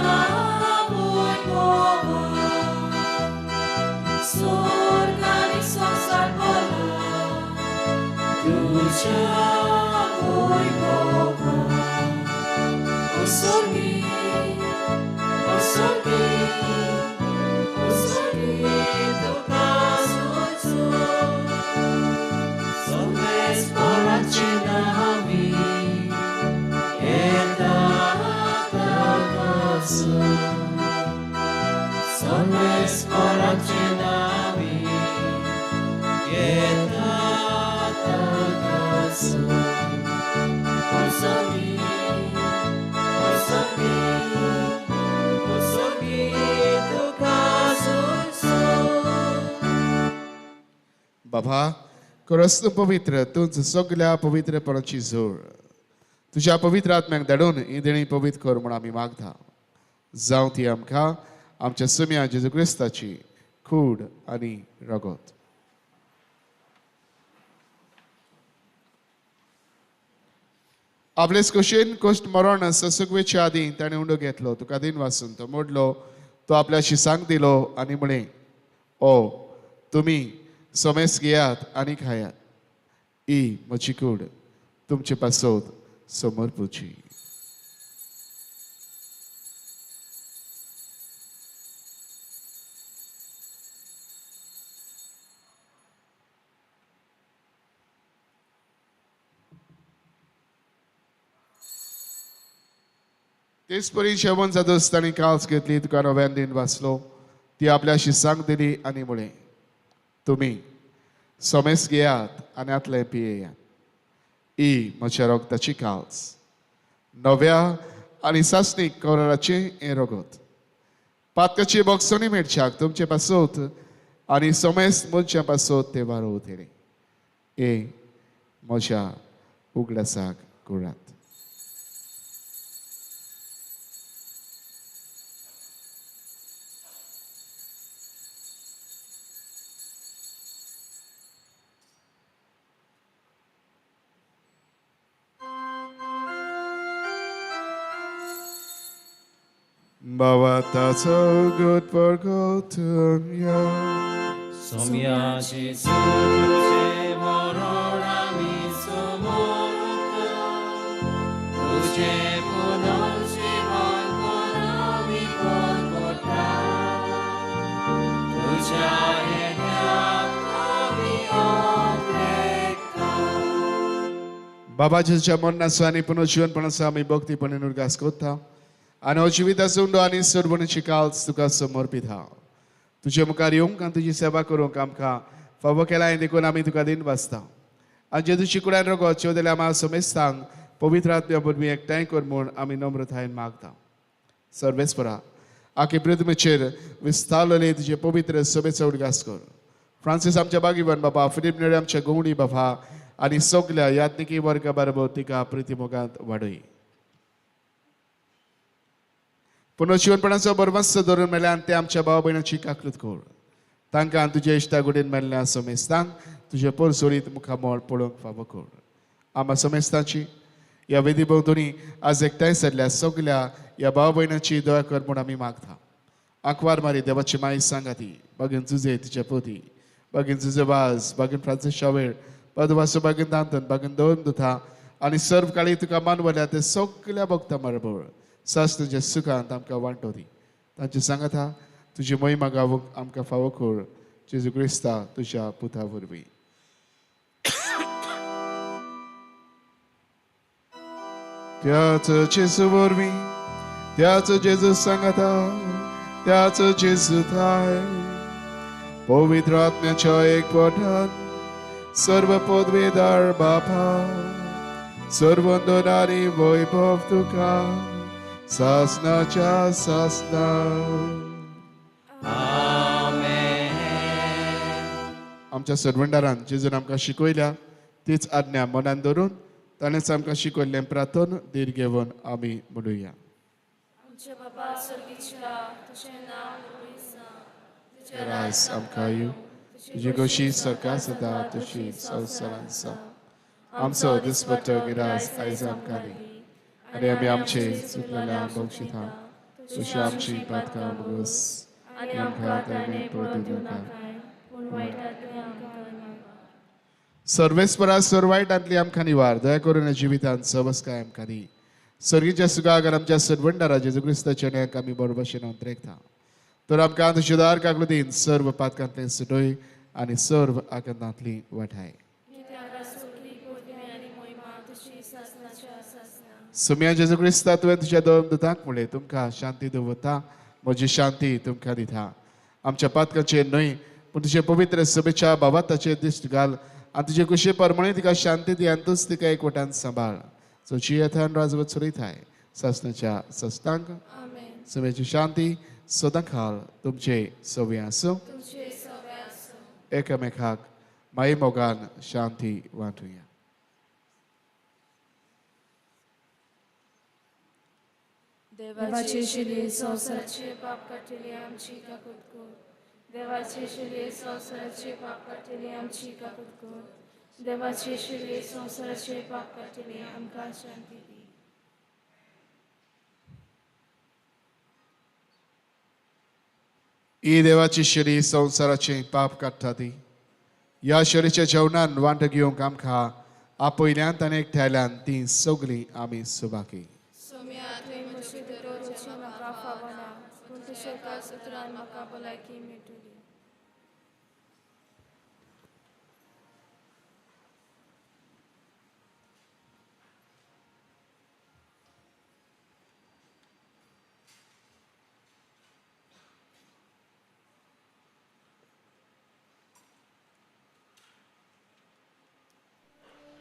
बाबा खरंच तूं पवित्र, तूंच सगल्या पवित्रपणाची जोड. तुज्या पवित्र आत्म्याक धाडून ही देणी पवित्र कर म्हूण आमी मागता. जावं ती आमकां आमच्या सुम्या जेजू क्रिस्ताची कूड आनी रगत. आपलेच कुशीन कुश्ट मरण ससुगवेच्या आदीं ताणें उंडो घेतलो, तुका दिन वासून तो मोडलो, तो आपल्याशी सांग दिलो आनी म्हळें, ओ तुमी सोमेस घेयात आनी खायात, ही म्हजी कूड तुमचे पासत समर्पुची. तेच परी जेवण जातच ताणें काल्स घेतली, तुका नव्यान दिन वाचलो, ती आपल्याशी सांग दिली आनी म्हळें, तुमी सोमेस घेयात आनी आतलें पियेयात, ही म्हज्या रगताची काल्स, नव्या आनी सासणीक कराराचें हें रगत, पातकाची बोगसणी मेळच्याक तुमचे पासत आनी सोमेस मनशां पासत ते वारोवतले. हे म्हज्या उगडासाक करात. Bawata so good for Gotumya. Somya Jesu tuje morona mi somorota, tuje punorjivon porami porkota, tuja etap ami oplekta. Baba जेजूच्या मरणाचो आनी पुनर्जीवनपणाचो आमी भक्तीपणे उडगास करता आनी हो जिविताचो उंडो आनी सोडवणीची काल्स तुका समर्पिता. तुजे मुखार येवंक आनी तुजी सेवा करूंक आमकां फावो केलां देखून आमी तुका दिन वाचता. आनी जेजूची कुडान रगत चेवदल्या आमकां समेस्तांक पवित्र आत्म्या वरवीं एकठांय कर म्हूण आमी नम्रतायेन मागता. सर्वेस्परा आखे पृथ्वीचेर विस्तारलेले तुजे पवित्र सभेचो उडगास कर. फ्रांसीस आमच्या बागीवन बाबा, फिलीप नेरी आमच्या गोवणी बाबा आनी सगल्या याज्ञिकी वर्गा बरोबर तिका प्रितीमोगांत वाडय. पुनर्जीवनपणाचो बरवस्त धरून मेल्यान ते आमच्या भाव भयणाची काकलूत कर. तांकां तुजे इश्टागुडीन मेल्ल्या समेस्तांक तुजे परसोरीत मुखामळ पळोवंक फावो कर. आमा समेस्तांची ह्या वेदी भोंवतणी आज एकठांय सरल्या सगल्या ह्या भाव भयणाची दया कर म्हूण आमी मागता. आंकवार मारी देवाची माई सांगाती, बागीन जुजे तिच्या पोती, बागीन जुजे वाज, बागीन फ्रांसीस शावेर, पदवासो बागीन दांतन, बागीन दोन दुथा आनी सर्व काळी तुका मानवल्या ते सगल्या भक्ता बरोबर सास तुज्या सुखांत आमकां वांटो दी. तांचे सांगाता तुजी महिमा गावूंक आमकां फावो कर. जेजू क्रिस्ता तुज्या पुता वरवीं. त्याच जेजू वरवीं, त्याच जेजू सांगाता, त्याच जेजू थाय, पवित्र आत्म्याच्या एकवटान सर्व पदवेदार बापा, सर्वंदन आनी वैभव तुका सासनाच्या सासना. आमेन. आमच्या सर्वंडारान जेजून आमकां शिकयल्या तीच आज्ञा मनान धरून ताणेंच आमकां शिकयल्लें प्रार्थन धीर घेवन आमी म्हणुया. आमच्या बाबा स्वर्गीच्या, तुजें नांव पवित्र जावं, तुजें राज आमकां येवं, तुजी खोशी सरकार सदा तशी संवसारांत जावं. आमचो दिसपट्टो गिरास आयज आमकां दी आनी आमी आमचे चुकलेल्या बक्षिता तशी आमची पातकां भोगस आनी आमकां ताणें पडूं दिवं नाकाय, पूण वायटांतलें आमकां मागता. सर्वेस्परा सर्वायटांतली आमकां निवार दया करून जिवितांत सवस्काय आमकां दी. सर्गीच्या सुखाक आनी आमच्या सरवंडारा जेजू क्रिस्ताच्या न्यायाक आमी बरो भशेन अंतरेकता. तर आमकां तुज्या दार काकलुतीन सर्व पातकांतले सुटय आनी सर्व आकांतांतली वाठाय. सुम्या जेजू क्रिस्ता तुवें तुज्या दोन दुतांक म्हणलें तुमकां शांती दवरता, म्हजी शांती तुमकां दिता. आमच्या पातकाचेर न्हय पूण तुजे पवित्र सभेच्या बाबाताचेर दिश्ट घाल आनी तुजे कुशे परमणे तिका शांती दी आनी तूच तिका एकवटान सांबाळ. सो येथान राजवत चलयताय सासणाच्या सस्तांक. सभेची शांती सदां खाल तुमचे सवे आसूं. एकामेकाक माई मोगान शांती वांटुया. देवाची शिली संवसाराचे पाप काडटली आमची काकूत कर. देवाची शिली संवसाराचे पाप काडटली आमची काकूत कर. देवाची शिली संवसाराचे पाप काडटली आमकां शांती दी. ही देवाची शिरी संवसाराचे पाप काडटा ती. ह्या शिरीच्या जेवणान वांटो घेवंक आमकां आपयल्यान आनी एकठांयल्यान ती सगळीं आमी सुबाकी.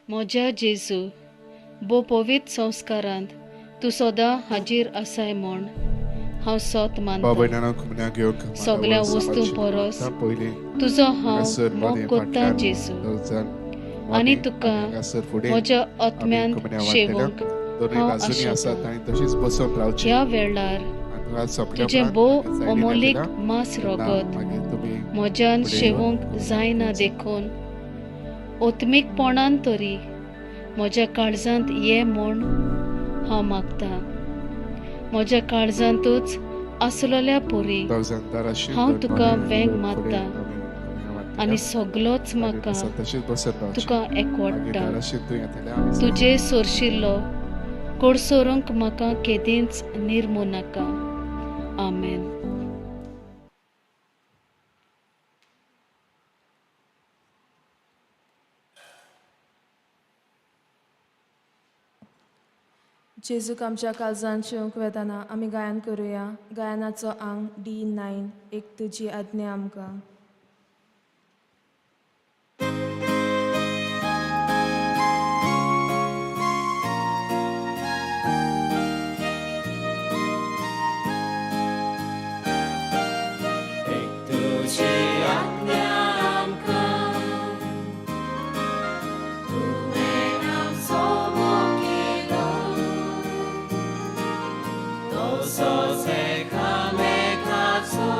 म्हज्या जेजू भो पवित्र संस्कारांत तूं सदां हाजीर आसाय म्हूण हांव सत मानता. सगळ्या वस्तू परस तुजो हांव मोग करता जेजू आनी तुका म्हज्या आत्म्यान शेवंक हांव आशेतां. ह्या वेळार तुजें भोव अमोलीक मांस रगत म्हज्यान शेवंक जायना देखून आत्मीकपणान तरी म्हज्या काळजांत ये म्हूण हांव मागता. म्हज्या काळजांतूच आसलेल्या परी हांव तुका वेंग मारता आनी सगलोच म्हाका तुका एकवटता. तुजे सोरशिल्लो कोडसोरूंक म्हाका केदींच निर्मू नाका. आमेन. जेजूक आमच्या काळजान शेवंक वेताना आमी गायन करुया. गायनाचो आंग D9 एक तुजी आज्ञा आमकां. एक तुजी आज्ञा आमकां, तुवें आमचो मोग केलो, तसोच एकामेकाचो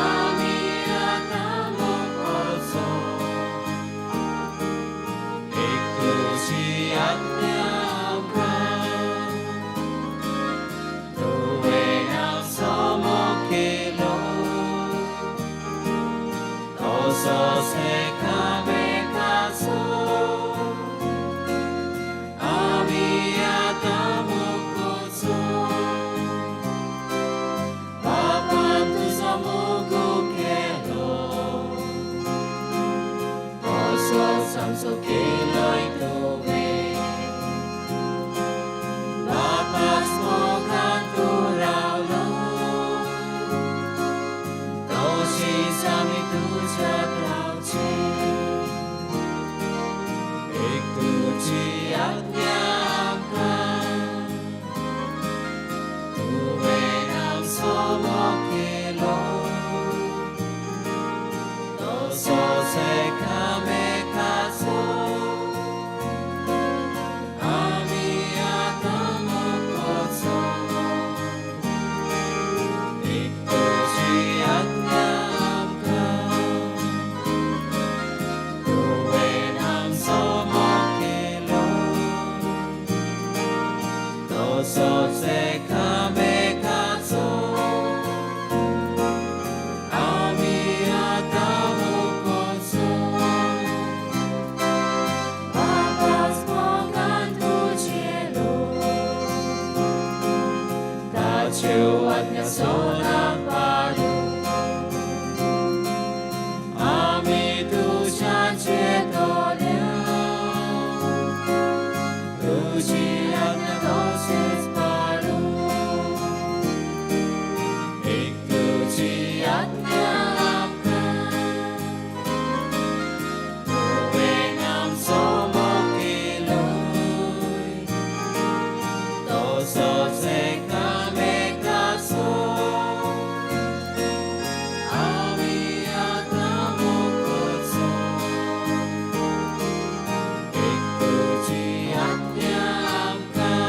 आमी आतां मोग करचो. एक तुजी आज्ञा आमकां, तुवें आमचो मोग केलो, तसोच एकामेकाचो आमी आतां मोग करचो. देवाच्यो आज्ञा सदां पाळूं आमी तुज्या चेतोल्या तुजी आज्ञा तशेंच पाळूं एक तुजी आज्ञा आमकां तुवें आमचो मोग केलोय तसोच एकामेकाचो आमी आतां मोग करचो एक तुजी आज्ञा आमकां.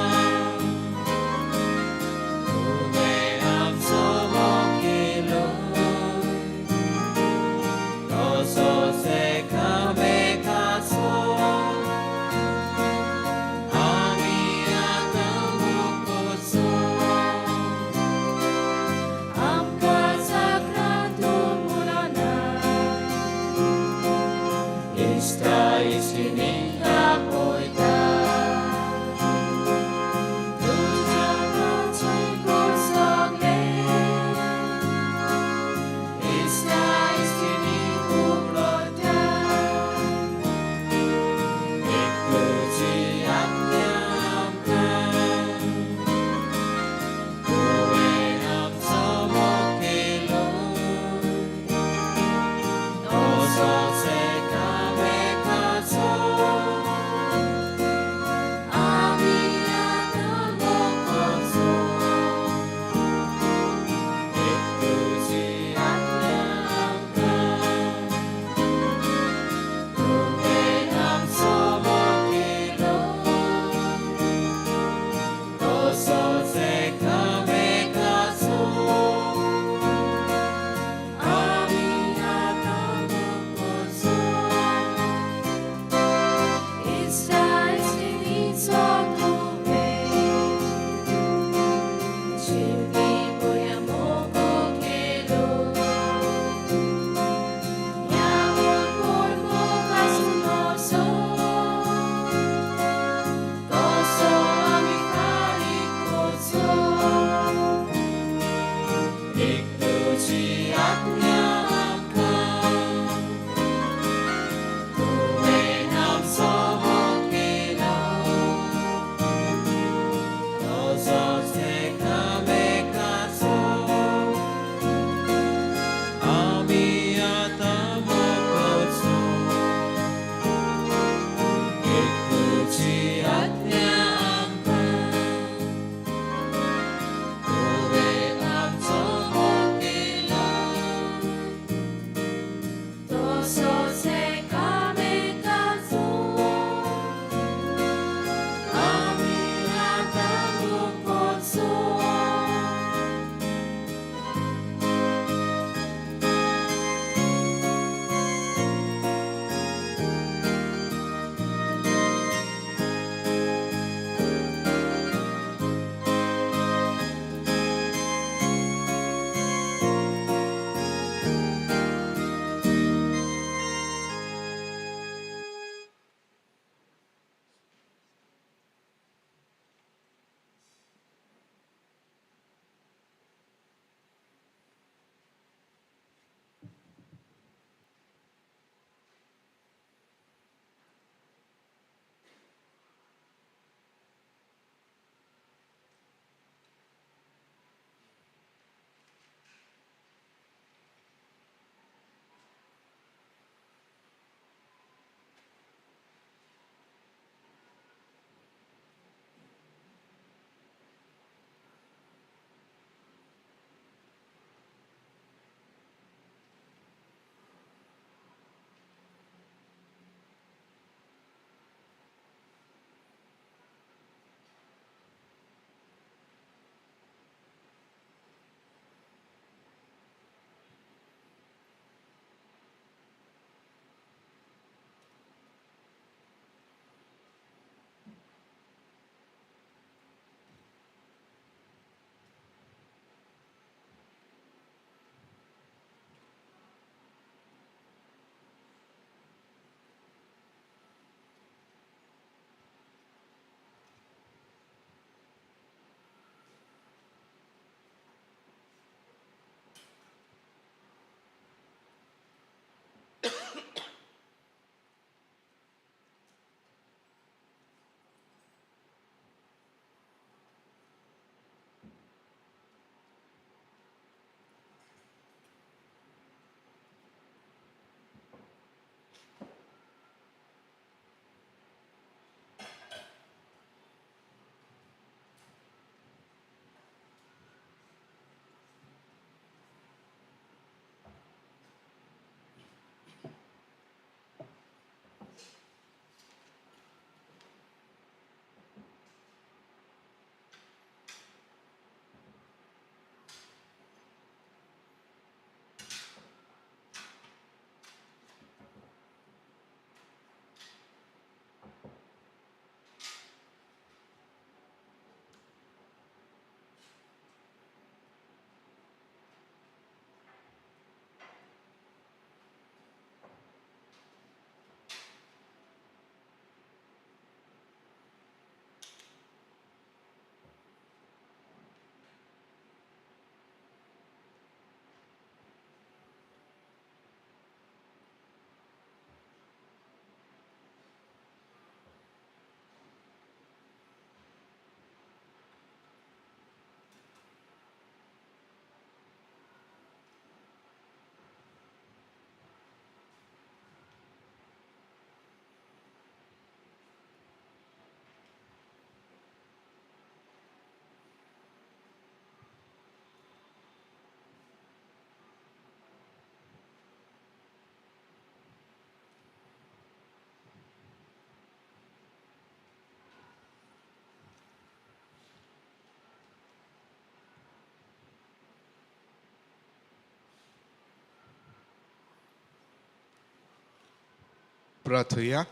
प्रार्थुया.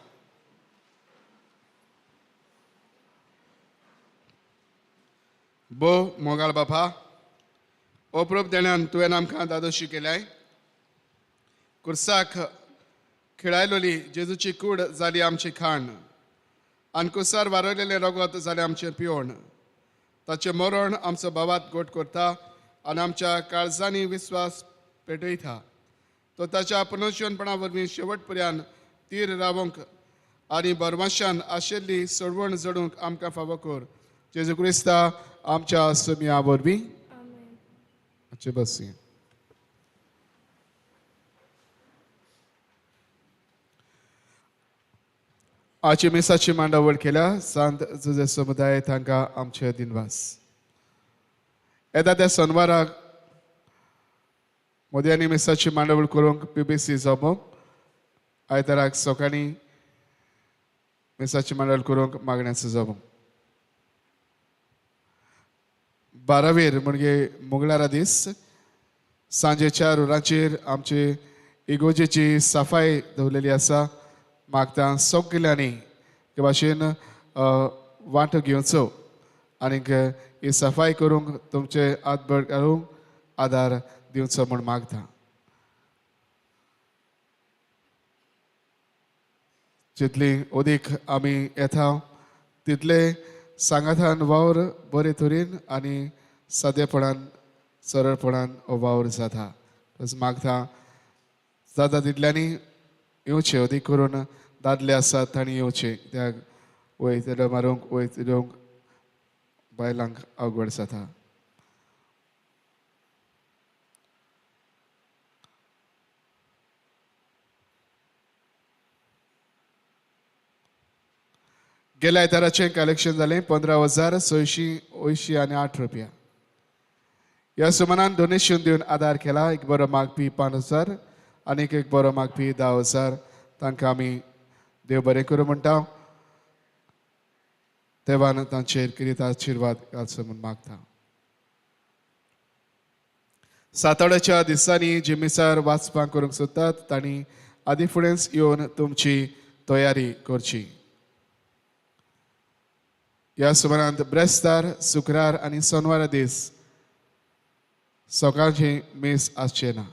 भोव मोगाळ बापा, ओप्रूप देण्यान तुवें आमकां दादोशी केल्याय. कुर्साक खेळायलोली जेजूची कूड जाली आमची खाण आनी कुसार वारयलेलें रगत जालें आमचें पिवण. ताचें मरण आमचो बाबात गोट करता आनी आमच्या काळजांनी विस्वास पेटयता. तो ताच्या पुनर्जीवनपणा वरवीं शेवट पर्यंत तीर रावंक आनी बरमाशान आशिल्ली सोडवण जोडूंक आमकां फावो कर. जेजू क्रिस्ता आमच्या सुमया वरवीं. आमचे बसया. आजची मिसाची मांडावळ केल्या सांत जुजे समुदाय तांकां आमचे दिनवास. येता त्या सोनवाराक मोदयांनी मिसाची मांडावळ करूंक पीबीसी जमोवंक, आयताराक सकाळीं मिसाची मांडावळ करूंक मागण्याचो जमोवंक. 12वेर म्हणजे मंगळारा दीस सांजे 4 वरांचेर आमचे इगोजेची सफाई दवरलेली आसा. मागता सगल्यांनी ते भाशेन वांटो घेवचो आनीक ही सफाई करूंक तुमचे हातबळ घालूंक आदार दिवचो म्हूण मागता. जितली अदीक आमी येता तितले सांगातान वावर बरे तरेन आनी सादेपणान सरळपणान हो वावर जाता. तशें मागता जाता तितल्यांनी येवचें, अदीक करून दादले आसात तांणी येवचें, त्या वयतलो मारूंक वयतलोंक बायलांक अवघड जाता. गेल्या आयताराचें कलेक्शन जालें 15,688 रुपया. ह्या सुमानान डोनेशन दिवन आदार केला. एक बरो मागपी 5,000 आनी एक बरो मागपी 10,000. तांकां आमी देव बरें करूं म्हणटा. देवान तांचेर कितें आशिर्वाद घालचो म्हूण मागता. सातावड्याच्या दिसांनी जी मिसार वाचपाक करूंक सोदतात तांणी आदी फुडेंच येवन तुमची तयारी करची. ह्या सुमारांत ब्रेस्तार, शुक्रार आनी सोनवारा दीस सकाळचें मीस आसचें ना.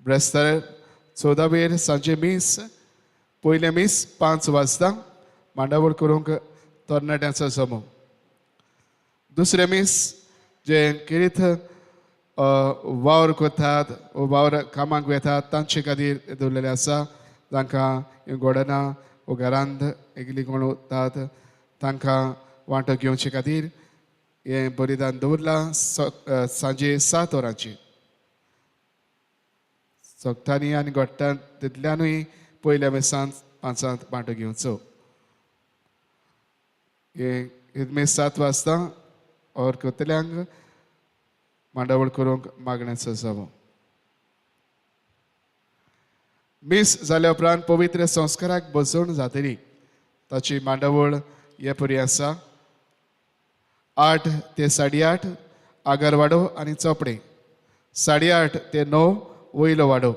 ब्रेस्तार 14वेर सांजे मीस, पयलें मीस 5 वाजता मांडावळ करूंक तरणाट्यांचो जमो. दुसरें मीस जे किरीत वावर करतात वावर कामाक वेतात तांचे खातीर दवरलेलें आसा. तांकां गोडना वो घरांत एकली कोण वतात तांकां वांटो घेवचे खातीर हें बलिदान दवरलां सांजे 7 वरांचेर. सोगतांनी आनी गोट्टान तितल्यानूय पयल्या मिसांत 5 वांटो घेवचो. हें मीस 7 वाजता और करतल्यांक मांडावळ करूंक मागण्याचो जावो. मीस जाल्या उपरांत पवित्र संस्काराक बसोवण जातली. ताची मांडावळ हे परी आसा. 8 ते 8:30 आगरवाडो आनी चोपडे, 8:30 ते 9 वयलो वाडो,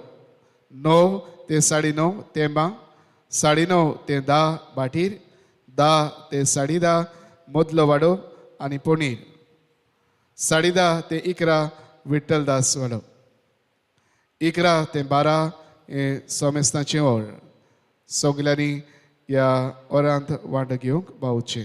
9 ते 9:30 तेंबा, 9:30 ते 10 भाटीर, 10 ते 10:30 मदलो वाडो आनी पणीर, 10:30 ते 11 विठ्ठलदास वाडो, 11 ते 12 हें सोमेस्ताचें वर. सगल्यांनी ह्या वरांत वांटो घेवंक पावचें.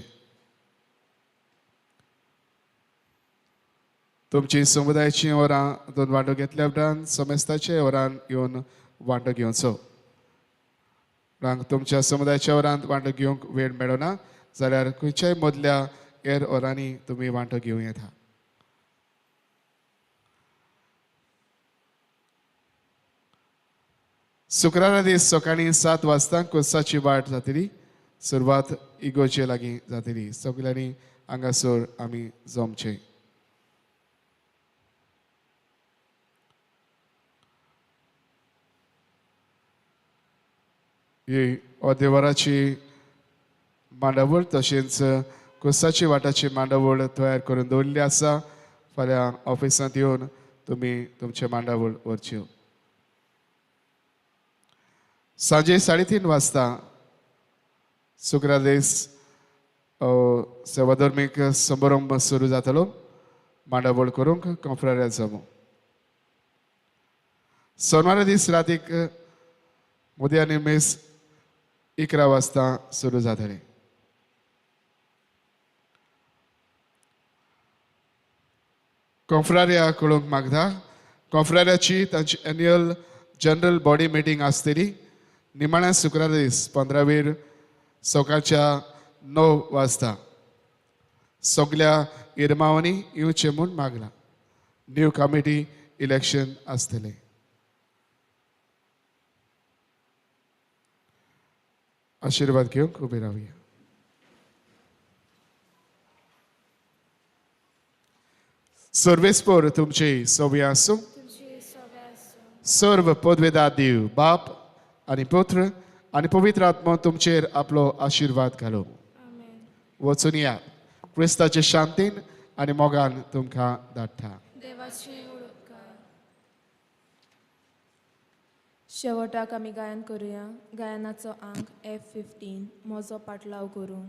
तुमची समुदायाची वरां दोन वांटो घेतल्या उपरांत समेस्ताच्या वरान येवन वांटो घेवचो. तुमच्या समुदायाच्या वरांत वांटो घेवंक वेळ मेळना जाल्यार खंयच्याय मदल्या हेर वरांनी तुमी वांटो घेवं येता. शुक्रारा दीस सकाळीं 7 वाजता कोसाची वाट जातली. सुरवात इगोचे लागीं जातली. सगल्यांनी हांगासर आमी जमचे. ही अर्देवराची मांडावळ तशेंच कोसाची वाटाची मांडावळ तयार करून दवरिल्ली आसा. फाल्यां ऑफिसांत येवन तुमी तुमचे मांडावळ व्हरच्यो. सांजे 3:30 वाजता शुक्रार दीस सेवाधर्मीक समारंभ सुरू जातलो. मांडावळ करूंक कोंफ्रार्या जमो. सोनवारा दीस रातीक मोदयानी मेस 11 वाजता सुरू जातलें. कोंफ्रार्या कळोवंक मागता, कोंफ्रार्याची तांची एन्युअल जनरल बॉडी मिटींग आसतली निमाण्या शुक्रार दीस 15वेर सकाळच्या 9 वाजता. सगल्या इरमावांनी येवचें म्हूण मागलां. न्यू कमिटी इलेक्शन आसतलें. आशिर्वाद घेवंक उबे रावया. सर्वेस्पोर तुमचे सोबी आसूं. सर्व पदवेदा देव बाप आनी पुत्र आनी पवित्र आत्मो तुमचेर आपलो आशिर्वाद घालूं. वचून या क्रिस्ताचे शांतीन आनी मोगान तुमकां धाडटा. शेवटाक आमी गायन करुया. गायनाचो आंक F15 म्हजो पाटलाव करूं.